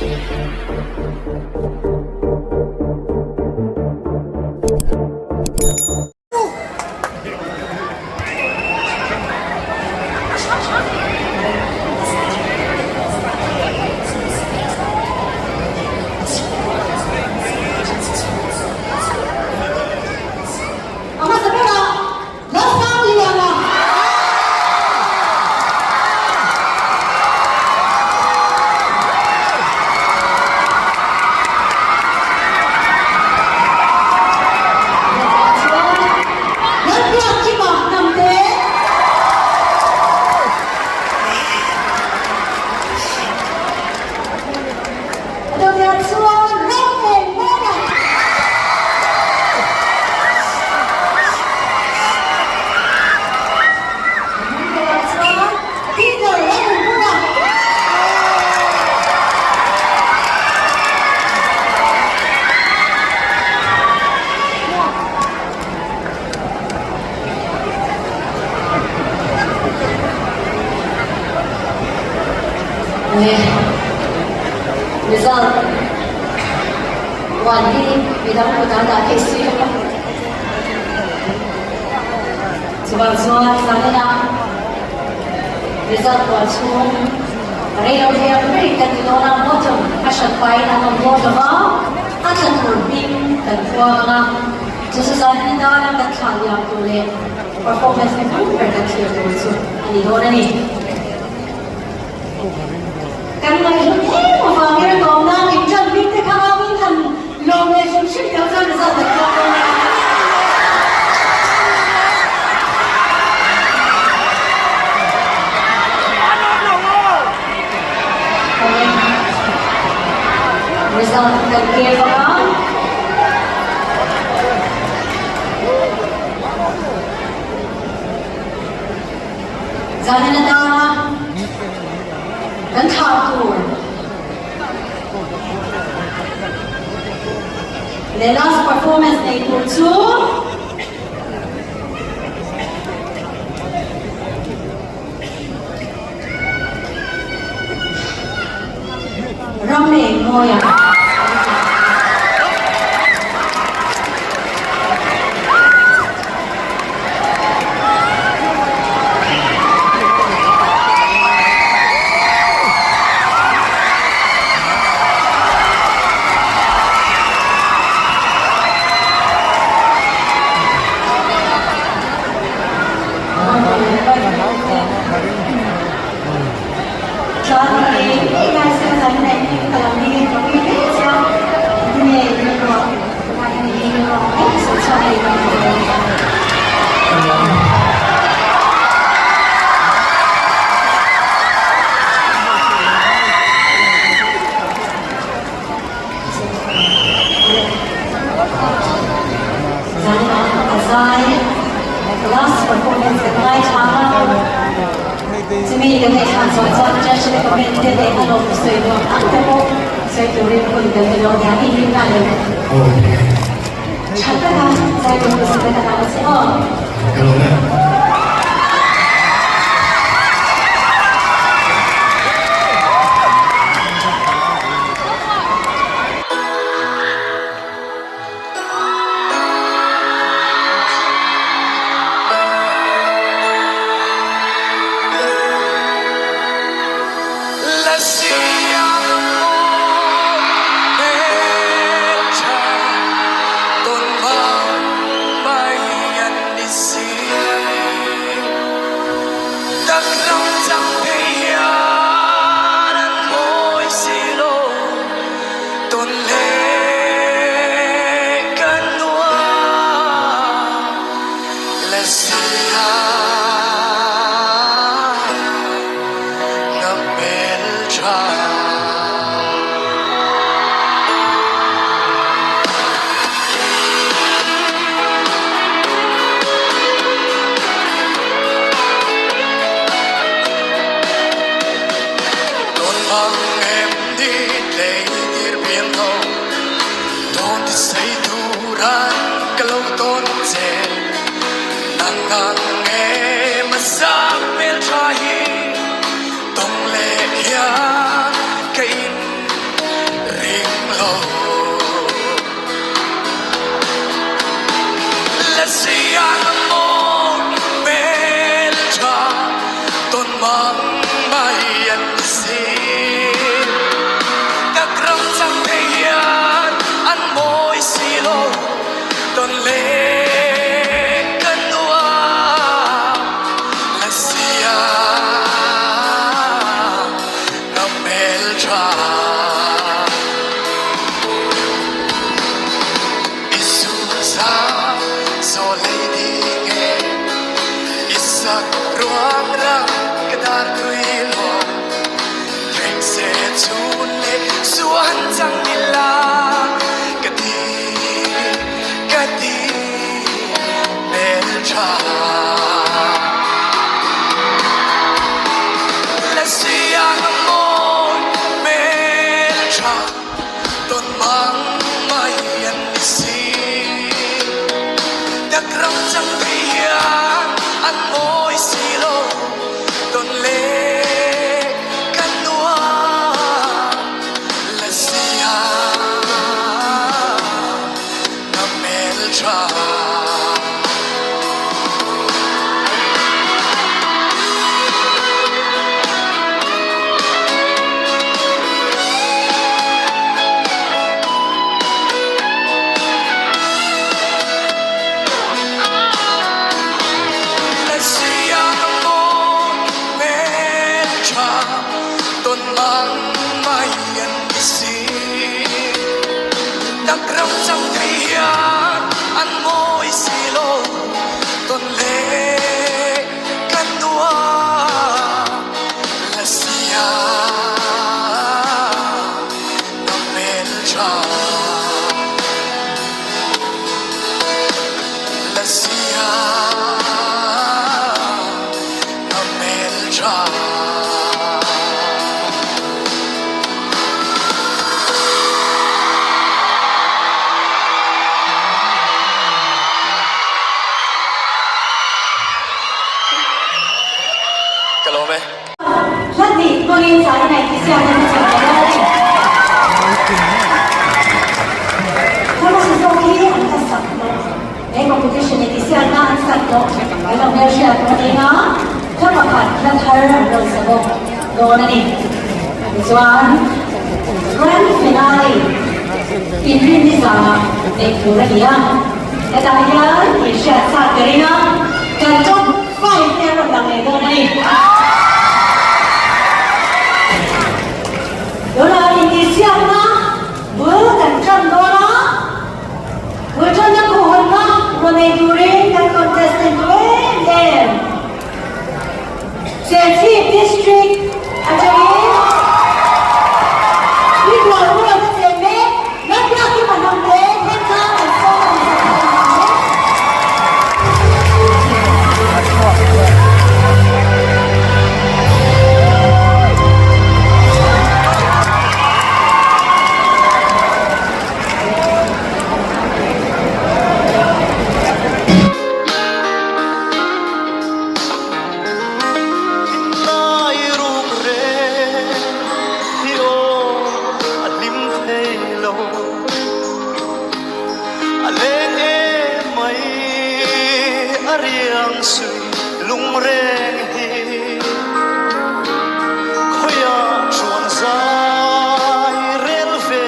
A hmasa berah Lalsangliana. Chuan Lalbiakkima Hnamte. Dawtiah chuan ram eng hmawna. Dawtiah chuan Peter Lalnunhmuna. Result huan hi midang kutah dah theih si lo a. Chuvang chuan zanina result huan chhung rei lo thei ang ber in kan ti dawn a, bottom a hran pahin an awm dawn lo va, a tla tur hming kan khuang ang a, chu chu zanina dana kan thlah liam tur leh performance ni hmang ber kan thlir tur chu a ni dawn a ni. Kan ngaihhlut em avangin a tawm nan in ṭan bik te kha angin han lawm leh hrim hrim teuh chuan result kan tuak dawn a. Result kan kep anga. Zanin atana kan thlah tur leh last performance nei tur chu Ramengmawia a ni. Last performance kan ngaithla a. Chumi kan ngaihthlan zawh chuan judge te comment te leh a lawm sawi nuam tak te pawh sawi turin hun kan pe lo nia i hlim na leh tha taka zai tur ka sawi tak ang che aw. Ka lawm e. Hmeltha I sulza zawlei ding e I sak ruang ram ka dar tui luang Thleng se chun leh suan chang ila Ka ti ka ti hmeltha Lasiang a mawi hmeltha tawn mang mai an ni si. Tak ram chang thei hian an mawi si lo tawn leh kan nuam Lasiang a hmeltha. Tak ram chang thei hian an mawi si lo tawn leh kan nuam la sia na hmel tha la sia na hmel tha. Ka lawm e. Hlat nih hmangin zai ngaih ti siam nan chak lo a ni. Hmasa zawk hi an la sak tawh. He competition i ti siamna an sak tawh kan lo hmelhriat tawh a ni a, thla pakhat thla thar an rawn sa bawk dawn a ni. Tichuan, Grand Finale inrinni zanah neih tur a ni a, hetah hian inhriat chak ka ring a, kan top 5 te an rawn lang leh dawn a ni. Tunah intihsiakna bul kan tan dawn a. Hmuhṭanna khuhhawnna rawn nei turin kan contestant duh em em. Serchhip District atangin Tuikual World a cheng mek Lalbiakima Hnamte Thentlang an sawm a ni sak thei ang em? Lai ruk reng hi aw a hlim thei lo, a leng em mai a riang sui lung reng hi. Khawiah chuan zai rel ve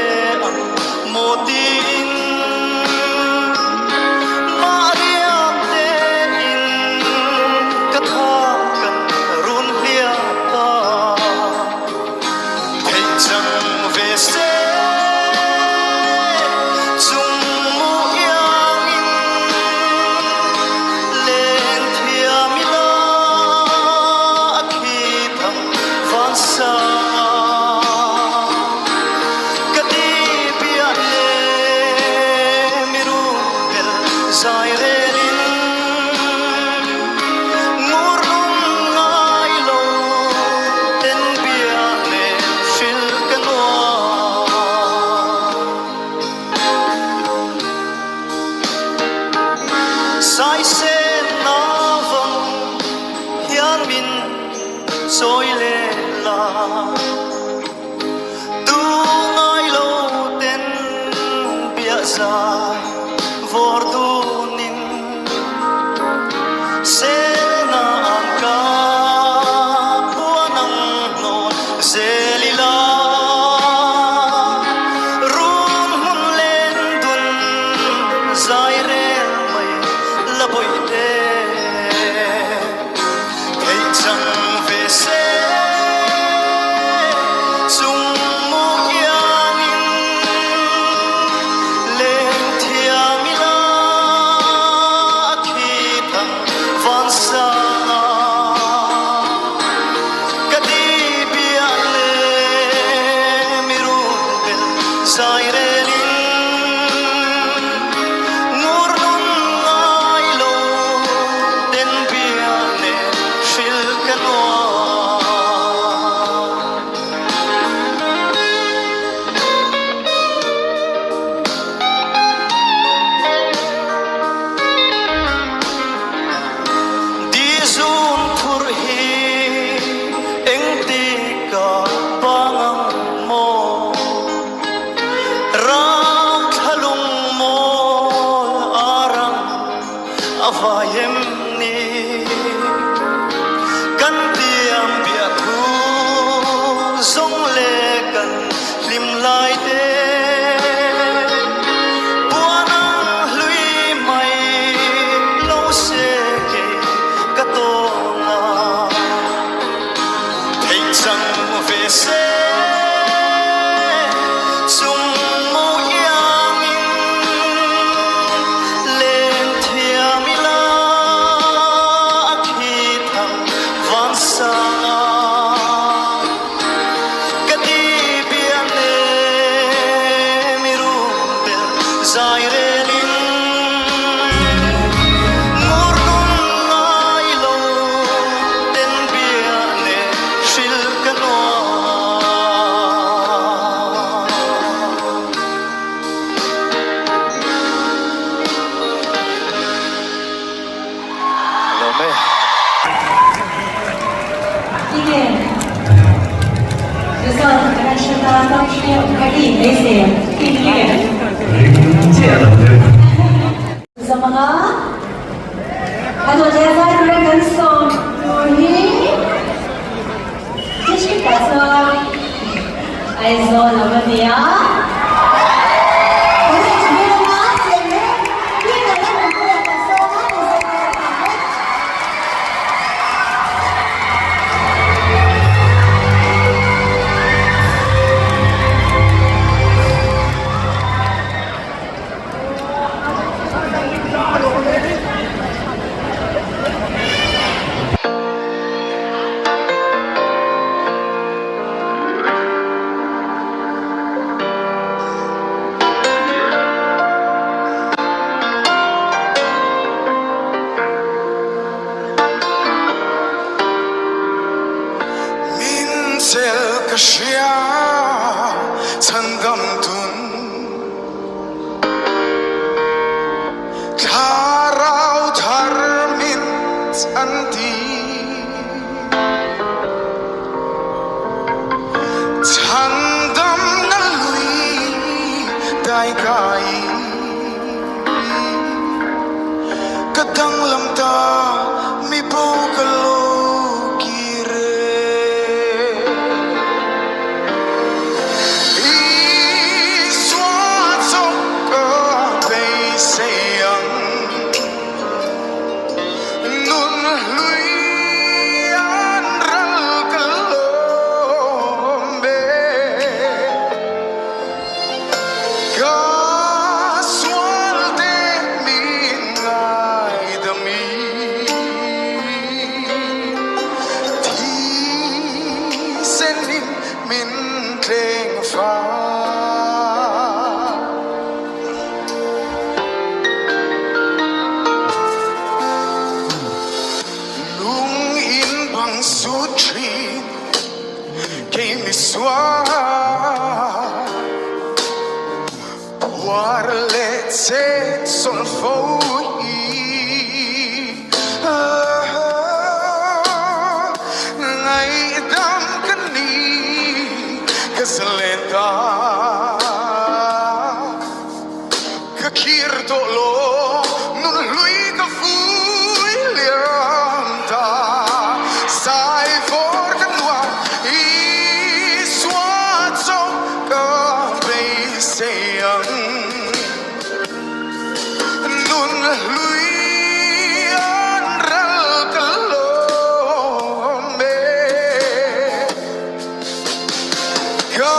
ang maw tiin mah riak tein ka thak kan run hliah ta. Theih chang ve se chung mu iangin len thiam ila a khi thang van sang ah ka ti piah le miru bel zai relin ngur lung ngai lo ten bia le hril ka nuam. Saisen na vang hian min chawi leh la. Tu ngai lo ten bia zai vawr dunin selna ang ka puan ang hnawn zel ila. Run hmun len dun zai rel mai la bawih te. Theih chang ve se. zai relin ngur nun ngai lo ten bia nen hril ka nuam. Di zun phur hi engtikah bang ang maw? Rau thlalung mawl a rang a vai em ni? Kan tiam biah thu zawng le kan hlim lai te puan ang hlui mai lo se ke ka tawn a theih chang ve se chung maw iangin len thiam ila a khi thang van sang a. Ka ti biak le mi rum bel zai relin ngur nun ngai lo ten bia le hril ka nuam. Lawm e. Tinge result kan hre ta tak hre awm kha i inbeisei ang tinge. Ring chiah lo deuh. Zamanga a dawt leh zai tura kan sawm tur hi district ah chuan Aizawl lam a ni a. Kan inchhung lama cheng leh Peter Lalnunpuia kan sawm a, min zai tur a phak e. Min chel ka hria chhandam tun Thlarau thar min chan ti. Chhandam na lui dai kai Ka danglam ta mi bo ka lo kir e. Isua chawk ka beisei ang Nun hlui an ral ka lawm e. Ka sual te min ngaidam i thisen in min tleng fa. Lung in bang su thin kei mi sual Phuar leh chet sawl fo hi Ngaihdam ka ni ka zalen ta Ka khir tawh lo nun hlui ka fui liam ta Sai fawr ka nuam Isua chawk ka beisei ang Nun hlui an ral ka lawm e. Ka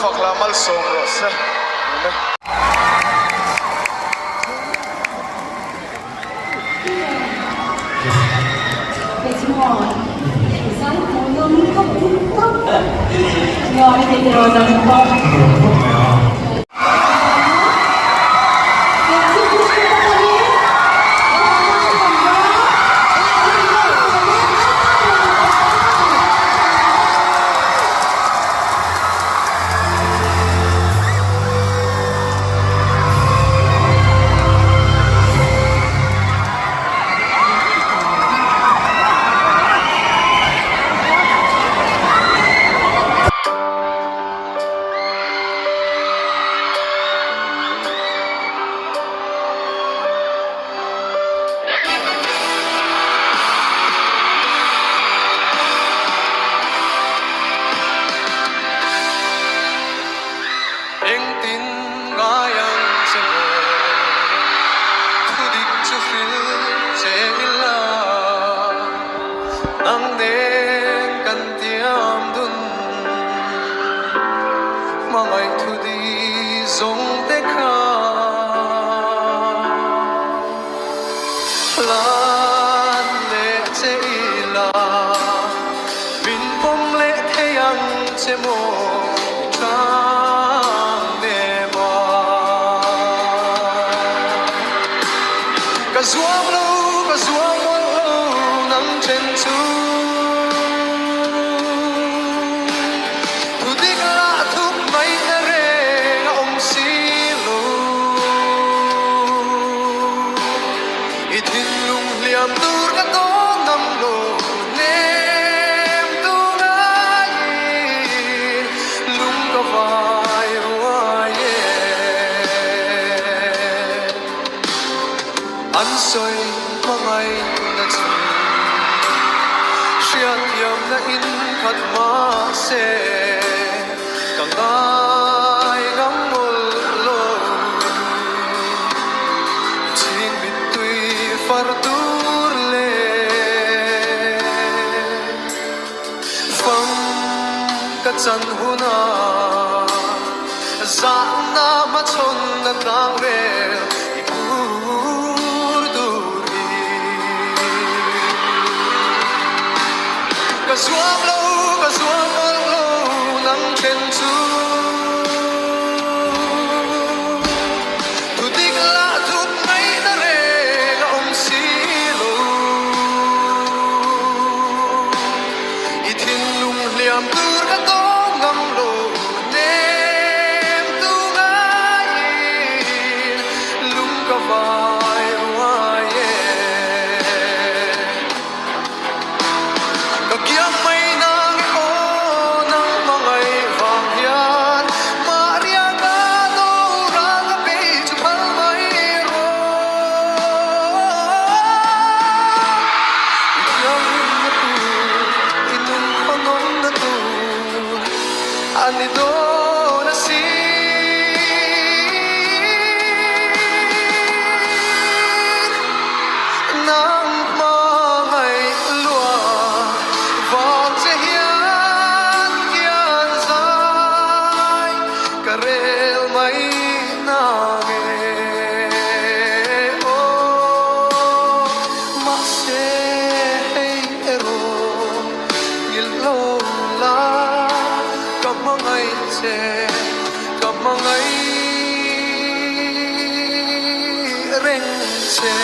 fak hla malsawm rawh se. Amen. Engtin ngai ang che maw? Thudik chu hril che ila, nang nen kan tiam dun. Hmangaih thudi zawng te kha hlan leh che ila, min pawm leh thei ang che maw i tlang nem a. Ka zuam lo, ka zuam mawlh lo nang then chu. Thu dik lah thup mai na reng a awm si lo. I thinlung hliam tur ka tawn ngam lo nem tu ngaiin lung ka vai ruai e. An sawi hmangaihna chu hriatthiamna in khat mahse ka ngai ngam mawlh lo. Chhing mittui far tur leh fam ka chan hunah zahna hmachhawn a tlang rel i phur tur hi. Ka zuam lo, ka zuam mawlh lo nang then chu. Thu dik lah thup mai na reng a awm si lo. I thinlung hliam tur ka tawng ngam lo nem tu ngaiin lung ka vai ruai e. Ka kiang mai nang i aw nang hmangaih vang hian Maria ka dawra ka bei chu phal mai rawh. I thianghlimna tur, i nunkhawhnawmna tur a ni dawn asin. Nang hmangaih luah vang che hian kian zai ka rel mai nang e aw. Mahse hei erawh nghilh lo la ka hmangaih che ka hmangaih reng che.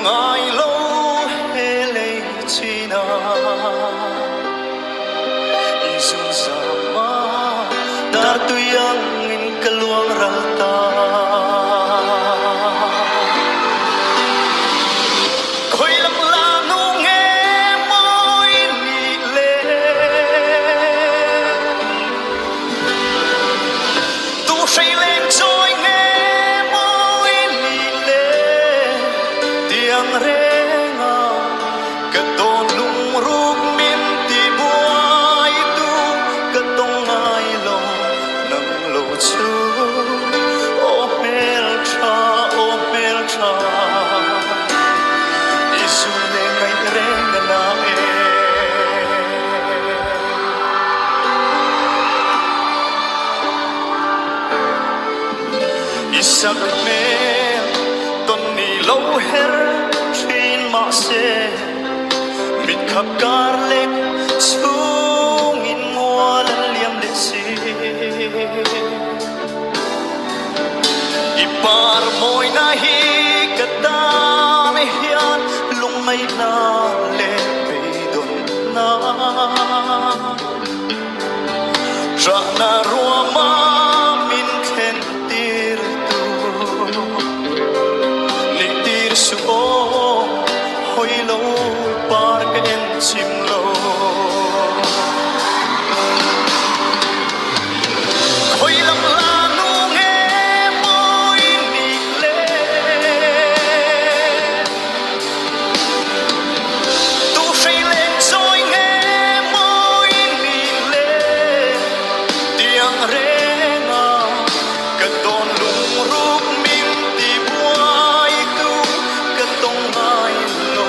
ngai lo he lei china I zungzam a dar tui angin ka luang ral ta. Khawi lam la nu nge mawi nih le? Tu hrei leng chawi nge mawi nih le? Tiang reng a ka tawn lungruk min ti buai tu ka tawng ngai lo nang lo chu aw hmeltha aw hmeltha i zu le ngaih reng a na e. I sak hmel tawn ni lo her thin mahse mit khap kar lek chhungin mual an liam leh si. I par mawina hi ka tan hian lungngaihna leh beidawnna. Rahna ruama min thlen tir tu nih tir suh aw, hawi lo par ka en chim lo. Khawi lam la nu nge mawi nih le? Tu hrei leng chawi nge mawi nih le? Tiang reng a ka tawn lungruk min ti buai tu ka tawng ngai lo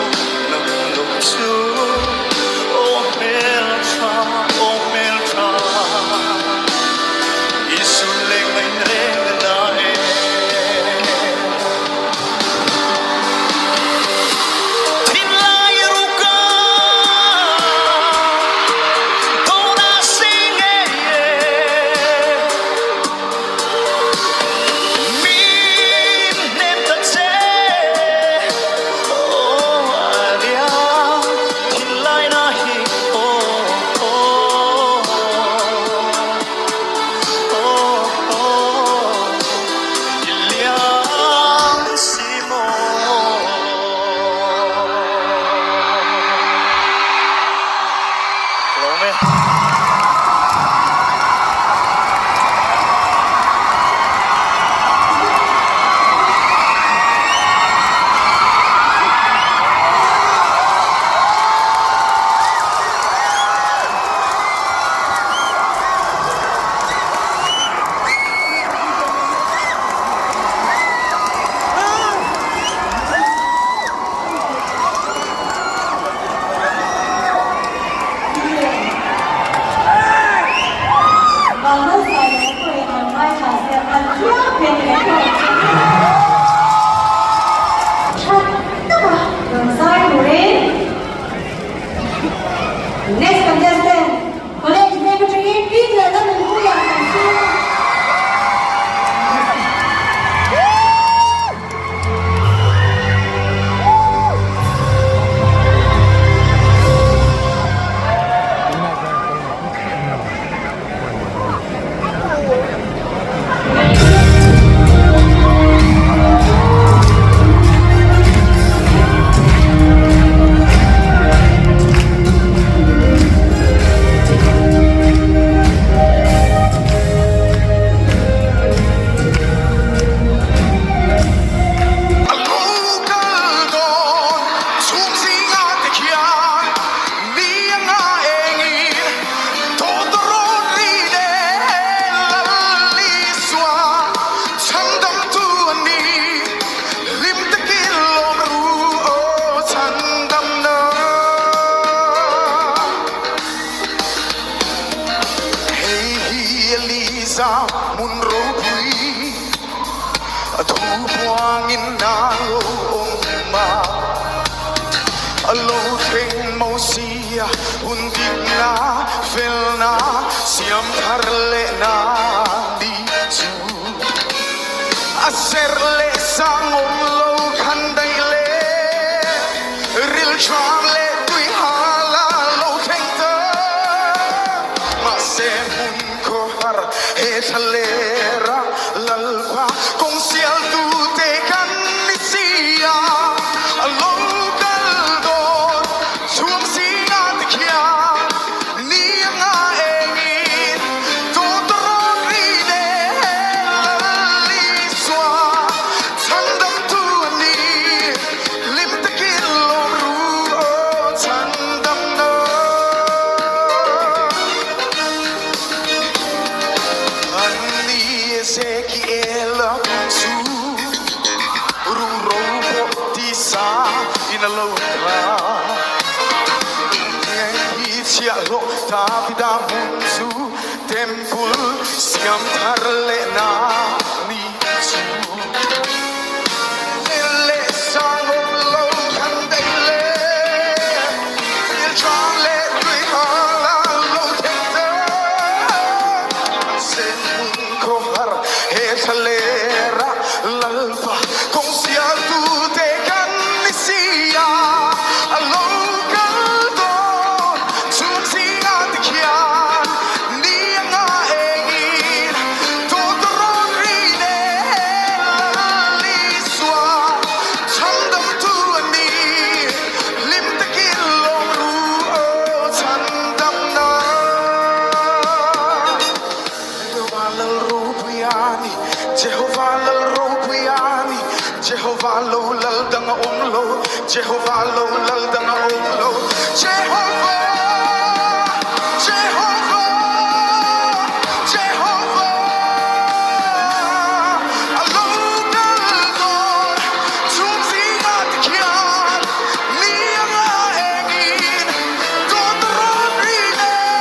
nang lo chu aw hmeltha aw hmeltha i sun leng ngaih reng na e. Thinlai ruka tona si ngei e min hnem ta che aw alia thinlai na hi aw aw aw aw i liang si maw. Lawm e. Next contestant, College veng atangin Peter Lalnunpuia kan sawm a. A lo kal dawn chhung zingah te khian mi a nga engin tawtawrawt ri leh Lal Isua chhandamtu a ni. Hlim takin lawm ru aw chhandamna. Hei hi Eliza hmun ropui a thu puangin a lo awm a, a lo thleng Mosia hun dikna felna siam thar lehna ni chu. A serh leh sang awm lo khan daih leh. Kawng sialtu te kan ni si a, a lo kal dawn chhung zinga te khian ni anga engin tawtawrawt ri leh Lal Isua chhandamtu a ni. Hlim takin lawm ru aw chhandamna. Anni Ezekiel-a chu ruro pawh tisa in a lo tla. Heng hi chhiahhlawh Davida hmun chu Temple siam thar lehna ni chu. Thil leh sang awm lo kan daih le, thil tlang leh tui hal a lo theng ta. Sen hmun khawhar he thlalera Lalpa kawng sialtute kan ni si a, a lo kal dawn chhung zingah te khian ni anga engin tawtawrawt ri nen Lal Isua chhandamtu a ni, hlim takin lawm ru aw chhandamna. Jehovah Lal ropui a ni, Jehovah Lal ropui a ni, Jehovah lo lal dang a awm lo, Jehovah lo lal dang a awm lo, Jehovah, Jehovah, Jehovah, a lo kal dawn, chhung zingah te khian ni anga engin dawt rawn ri leh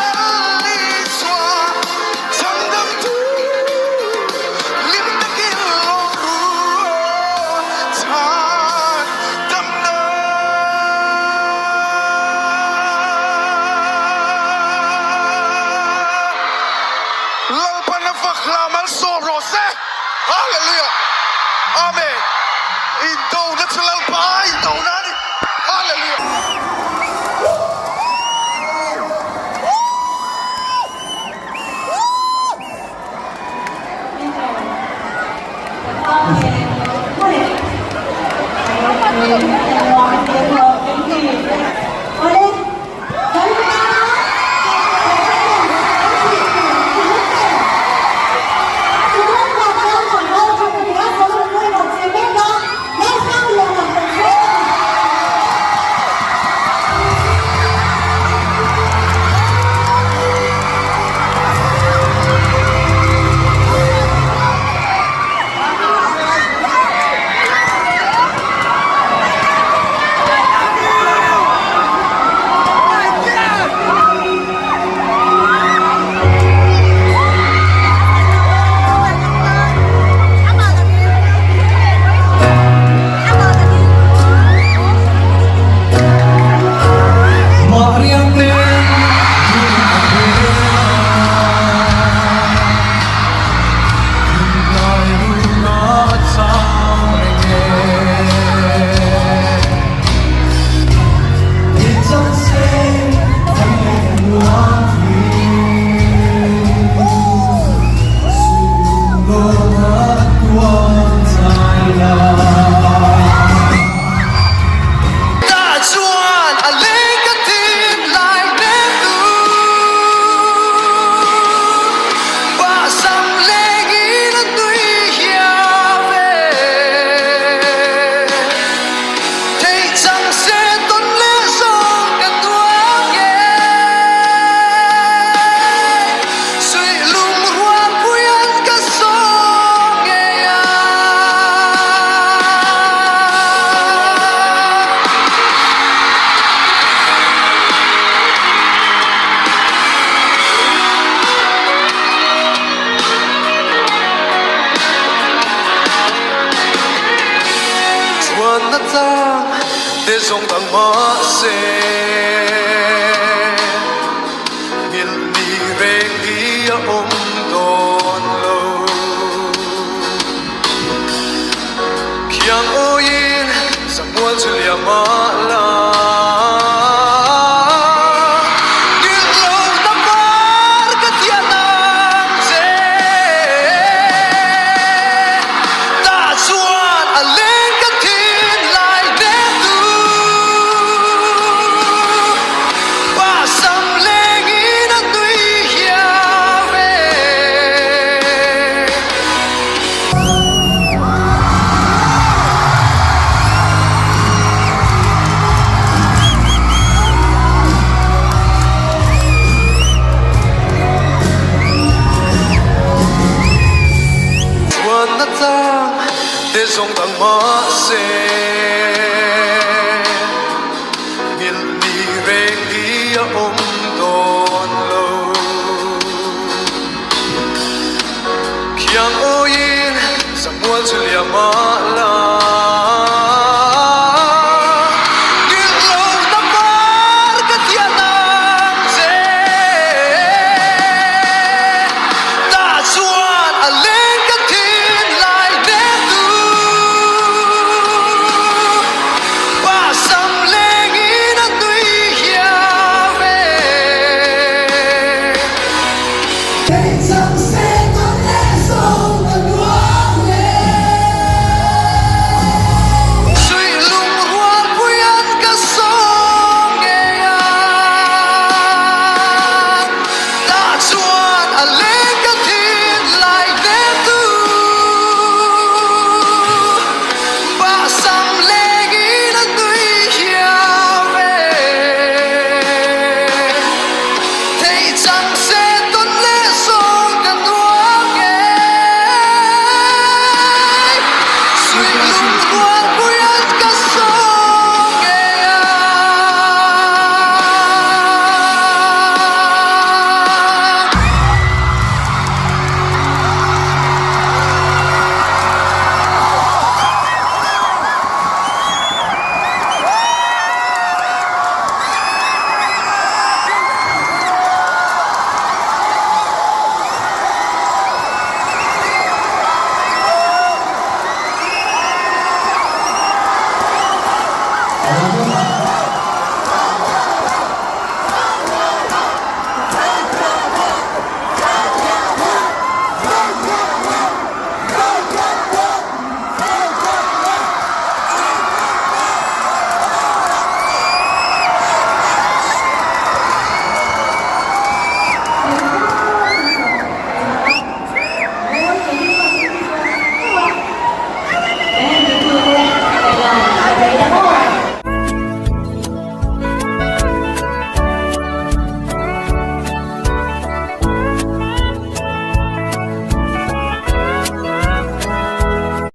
Lal Isua chhandamtu lim takin lawm ru chhandamna. Lalpan a fak hla malsawm rawh se. Hallelujah. Amen. Indona chu Lalpa indona a ni. Hallelujah. Tah chuan a leng ka thin lai mek tu Bahsam lengin a nui hiam e Thei chang se tawn leh zawng ka tuang e Suih lung rual puian ka sawm ngei a. Chuan na tlang te zawng dang mahse Nghilh ni reng hi a awm dawn lo. Khiang awiin samual chu liam a la. Nghilh lo na par ka thian ang che. a leng ka thin lai nek tu. Pa sam lengin a nui hiau e. Chuan na tlang te zawng dang mahse Nghilh ni reng hi a awm dawn lo. Khiang awiin samual chu liam a la. Nghilh lo na par ka thian ang che. Tah chuan a leng ka thin lai nek tu. Pa sam lengin a nui hiau e. Suih lungrual puian ka sawm ngei a, tah chuan a leng ka thin lai hnem tu. Bahsam lengin a nui hiau e. Thei chang se tawn leh zawng ka nuam ngei. Suih lung.